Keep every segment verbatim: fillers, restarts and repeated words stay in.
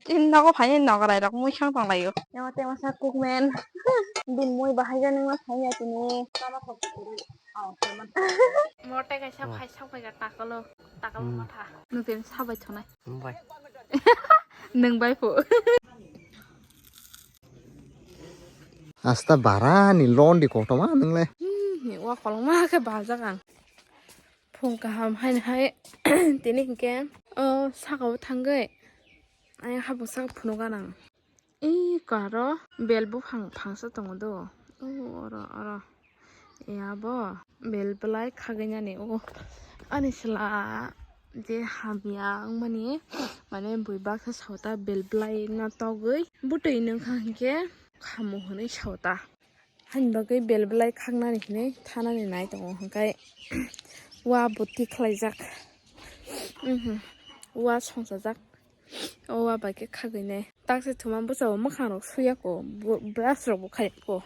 Tin nogo phaini nogorai rok mui khang tong laio. Emo tei masa kukmen. Bin mui bahai jani ma thangya tini. Mote kaisa phai sak phai ka takalo. Takalo matha. Nwng tini sabai thonai. Nwng bai phu. Asta bara ni londi koktoma nwngle. Hi, hi, wa kolong ma khe baljak ang. Phung kaham haini hai tini hinkhe o saka o thangwi ayang habuk saka phunuk anang. Ih karo bel buphang phangsa tongo do. O oro oro. Ya bo bel belai khagwi nani o ani sla je hamya wngmani mane bui baksa sota bel belai no togwi bwtwi nungkha hinkhe khamu hwnwi sota. Hani bagwi bel belai khaknani hinwi thanani nai tongo, hwnkhe wa bo tikhlaijak, mhm, wa songsajak, o wa bai khe khagwi nai. Taksa thuma bwsao mwkhang rok suyako, brush rok bo khaiyako,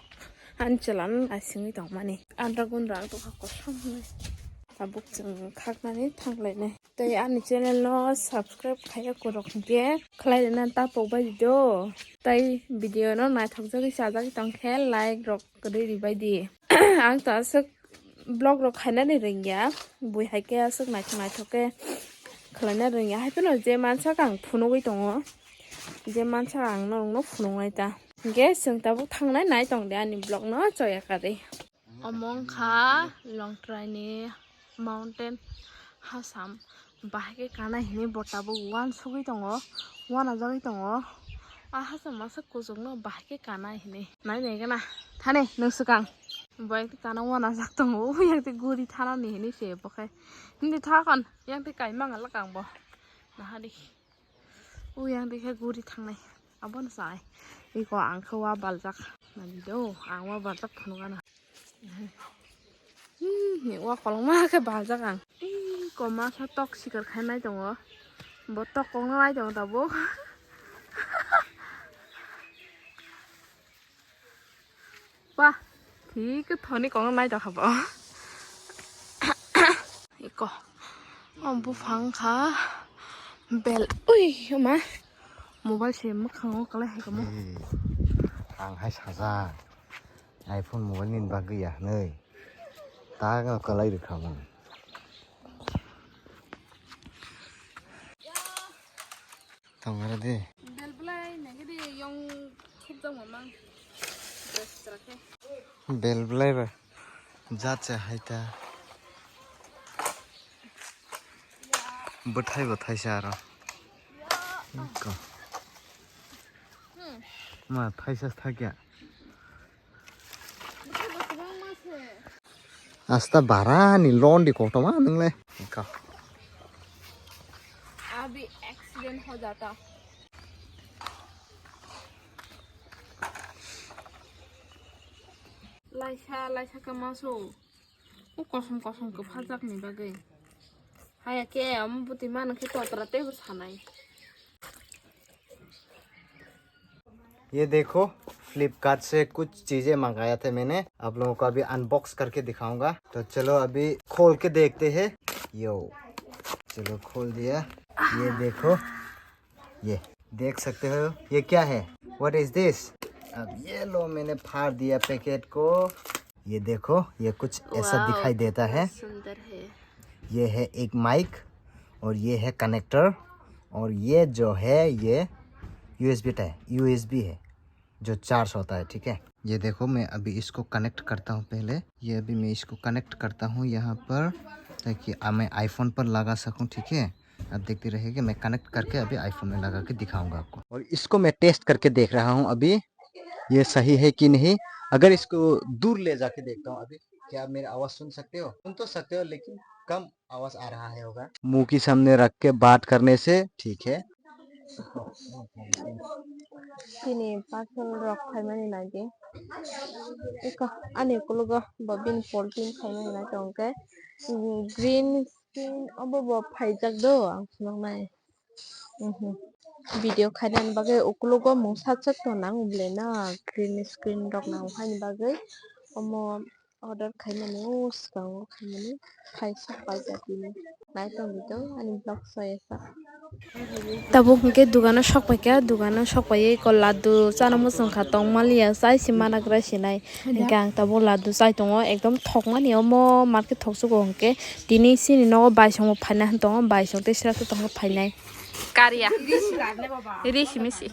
ani chwla no naisingwi tongmani. Andra gundra ang tongkha kosom hinwi tabuk chwng khaknani thanglainai. Tei ani channel no subscribe khaiya kwrwk hinkhe khlai rwna tapok bai di do. Tei video no naithok jagwi chajagwi tongkhe like rok kwrwi ribai di. Ang to aswk vlog rok khainani rwngya, bui hai khe aswk naithok naithok khe khlaina rwngya. Hai phano je mansa ang phunugwi tongo, je mansa ang norokno phunuknai ta. Hinkhe chwng tabuk thangnai nai tong di ani vlog no choya karwi. Omo wngkha Longtrai ni mountain hasam, bahai khe kanai hinwi bo tabuk uansugwi tongo, uanajagwi tongo. A hasam masa kuchukno bahai khe kanai hinwi. Nai nai gana thani nwng swkang. Bo ekti kana uanajak tongo, o yakti guri thanani hinwi se bo khe. Hindi tha kon, yakti kaimang lak ang bo. Nahadi. Uyang dikhe guri thangnai. Abono sai. Iko ang khe wa baljak. Nani do, ang wa baljak phunukgana. Hi, hi, wa kolokma khe baljak ang. Ih, koma khe tok sikar khai nai tongo. Bo tok kokno nai tongo tabuk. Wah, thik thoni kok nai tongkha bo. Iko. O buphang kha bel. Ui, ma. Mobile se mwkhango kwlai hai kamo. Ang hai sajak. iPhone mobile ni bagwi ya hwnwi. Ta kwlai rwkha mo. Tongmani de. Bel belai nai khe de yong khuk jang mamang. Dress chwra khe. Bel belai ba. Jat se hai ta. Bwthai bwthai se aro. Ko. Hmm. Ma thaisa thakya. Asta bara ni londi koktoma nwngle. Ka. Abhi accident ho jata. Laisa, laisa kamaso. O kosom kosom kwphajakni bagwi. Haya khe, omo bwtwi mano khe totra teibo sanai. ये देखो, फ्लिपकार्ट से कुछ चीजें मंगाया था मैंने, आप लोगों को अभी अनबॉक्स करके दिखाऊंगा। तो चलो अभी खोल के देखते हैं। यो, चलो खोल दिया। ये देखो, ये देख सकते हो, ये क्या है? What is this? अब ये लो, मैंने फाड़ दिया पैकेट को। ये देखो, ये कुछ ऐसा दिखाई देता है। सुंदर है। ये है एक माइक और ये है कनेक्टर और ये जो है, ये यूएसबी टाइप, यूएसबी है जो चार्ज होता है, ठीक है। ये देखो, मैं अभी इसको कनेक्ट करता हूँ पहले। ये अभी मैं इसको कनेक्ट करता हूँ यहाँ पर, ताकि आ, मैं आईफोन पर लगा सकूँ, ठीक है। आप देखते रहिए कि मैं कनेक्ट करके अभी आईफोन में लगा के दिखाऊंगा आपको। और इसको मैं टेस्ट करके देख रहा हूँ अभी, ये सही है कि नहीं। अगर इसको दूर ले जाके देखता हूँ अभी, क्या आप मेरी आवाज़ सुन सकते हो? सुन तो सकते हो, लेकिन कम आवाज़ आ रहा है होगा। मुंह के सामने रख के बात करने से ठीक है। Chini parcel rok phaimani nai di. Eko ani ukologo bo bini polting khaimani nai tong khe, mm, green screen obo bo phaijak do ang phunuknai. Mhm. Video khainani bagwi ukologo mungsa chwk tong nang bwle na green screen rok nang haini bagwi omo. order khaimani, o swkango khaimani, khaisa paijak tini. Nai tongdi to ani vlog soyasa. Tabuk hwnkhe dugano sok paikha, dugano sok paiwi eko laddu chana muchungkha, tongmaliya chai se managra sinai. Hwnkhe ang tabuk laddu chai tongo, ekdom thokmani omo market thoksugo hwnkhe. Tini chini nogo baisongbo phaina hwn tongo, baisong tei srasra tongkha phainai. Kariya. Ri simi si.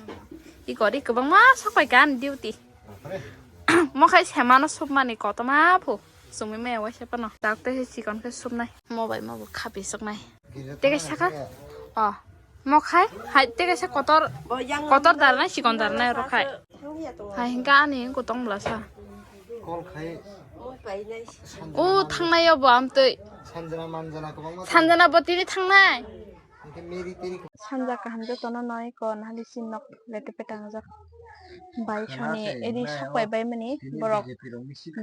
Iko ri kwbangma sok paikha ani duty. Mokhai semano supmani kotorma phu. Sumi maya waisa pano. Dak tei hai chikon khe supnai. Mo bai mo bo khapi suknai. Tei kaisa kha. O. Mokhai hai tei kaisa kotor. Kotor darnai chikon darnai oro khai. Hai hingka ani hingko tong bwlasa. Kol khai. O thangnai obo amtwi. Sanjana manjana kwbangma. Sanjana bo tini thangnai. Sanja kaham jotono noi ko nahali si nok lete petangjak. Bai soni eri sok bai bai mani borok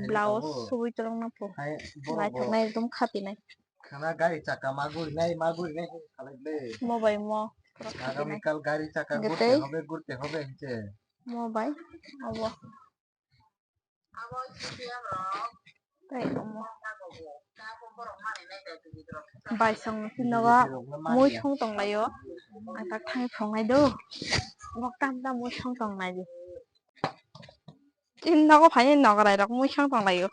blouse subui tolong na po. Naithok nai ekdom khapinai. Khana gari chaka maguri nai maguri nai khalai le. Mo bai mo. Agami kal gari chaka gurte hobe gurte hobe hinche. Mo bai obo. Tei omo. Baisong nogo mui song tonglaio. Ang tak thani phungnai do. Bok tam tam mui song tongnai di. Tin nogo phai nogorai rok mui song tonglaio.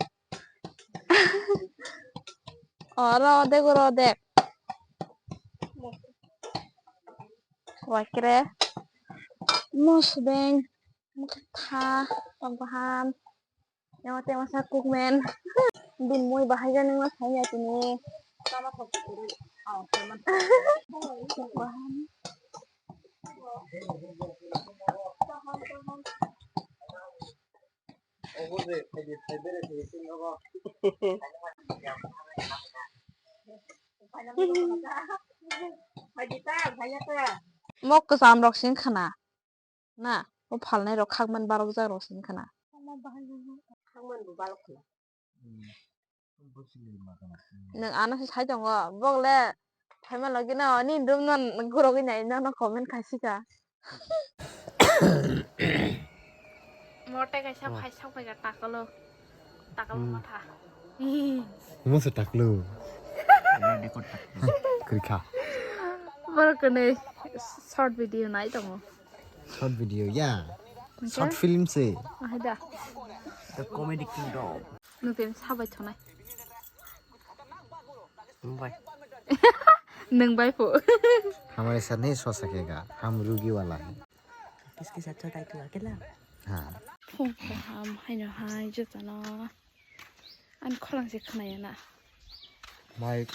Oro dek oro dek. Wakre. Mosdeng. Mokha, tong kaham. Yang mate masa kukmen. Bin mui bahai ja nang ma phai ya tini. Tong kaham. Mok kwcham rok sing khana. Na, o phalnai rok khakman barok jak rok sini khana. Khakman bo barok khana. Nwng ano se sai tongo, bokle phaima logi no, ni room no gurogwi nai, nono comment khai sika. Mote kaisa phai sok phai ka takalo, takalo matha. Mo se taklo. Krikha. Borok kwnwi short video nai tongo. Short video, yeah. Short film se. Ahai da. The Comedy Kingdom. Nwng tini sabai thonai. Nwng bai. Nwng bai phu. Hamare sir nahi so sakega, hum rugi wala hai. Kiske saath chota hai tu akela? Ha. Phung kaham haino hai jotono. Ani khorang se khwnaya na. Mai.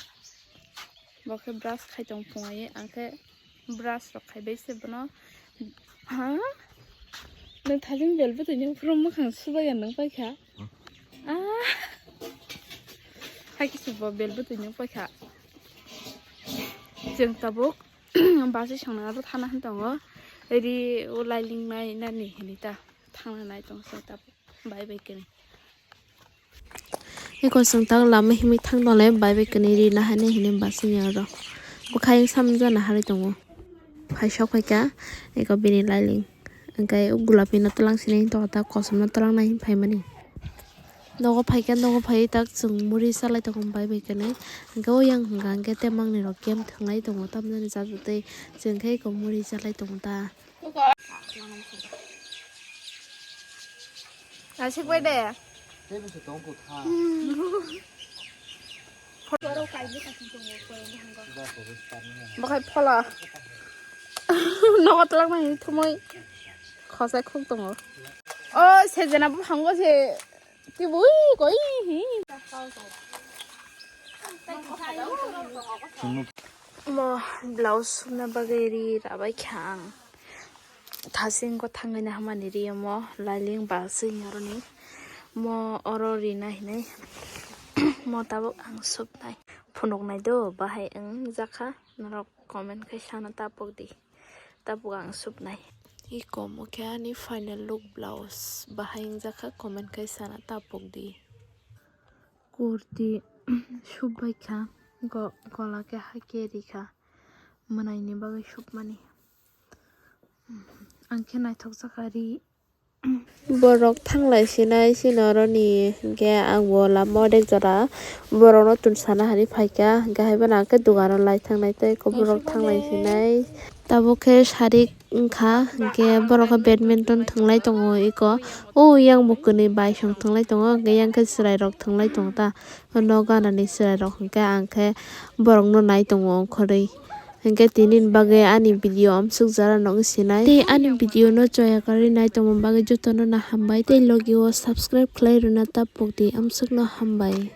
Bo khe brush khai tong phungai, ang khe brush rok khai bai se bono. Ha? Nwng thajin bel bwtwi ni phuru mwkhang subaiya nwng paikha. Ah. Hai khe se bo bel bwtwi nwng paikha. Chwng tabuk basi songna aro thana hwn tongo. Ri o lailing nai nani hini ta thangna nai tong se tabuk. Bai bai kani. Eko chwng tak lama himwi thang tonglai bai bai kani ri nahani hini basi ni oro. Bwkhayung samjana harwi tongo. Phai sok phaikha eko bini lailing. Hwnkhe o gulapi no twlang sini tongo ta kosom no twlang nai phaimani. Nogo phaikha nogo phaiwi tak chwng muri chalai tongo bai bai kani. Hwnkhe o yang hwnkha hwnkhe temangni rok game thwnglai tongo tamjani chajaknai chwng khe eko muri chalai tongo ta. Asik bai de. Bakhai phola. Nogo twlak nai thumui. Khosai khuk tongo. O sejena buphango se. Tibui koi hi. Mo blouse sumna bagwi ri rabai kha ang. Thasing ko thangwi na hamani ri mo lailing ba swi aroni. Mo oro rina hinai. Mo tabuk ang supnai. Phunuknai do bahai ang jakha norok comment khai sana tapok di. Tabuk ang supnai. Iko mo khe ani final look blouse bahai wngjakha comment khai sana tapok di. Kurti sup bai kha go gola khe hake ri kha mwnai ni bagwi supmani. Ang khe naithok jakha ri. Borok thanglai sinai sini oroni, hinkhe ang bo lama odek jora borokno tun sana hinwi phaikha, hinkhe haiphano ang khe dogano lai thangnai tei borok thanglai sinai. Tabuk khe sari wngkha, hinkhe borok khe badminton thwnglai tongo eko, o yang bo kwnwi baisong thwnglai tongo, hinkhe yang khe chwrairok thwnglai tongo ta, o nogo ganani chwrairok, hinkhe ang khe borokno nai tongo ongkhorwi. Hinkhe tini bagwi ani video amsuk jora no wng sinai. Tei ani video no choya kwrwi nai tongma bagwi jotono no hambai tei logi o subscribe khlai rwna ta pokdi, amsuk no hambai.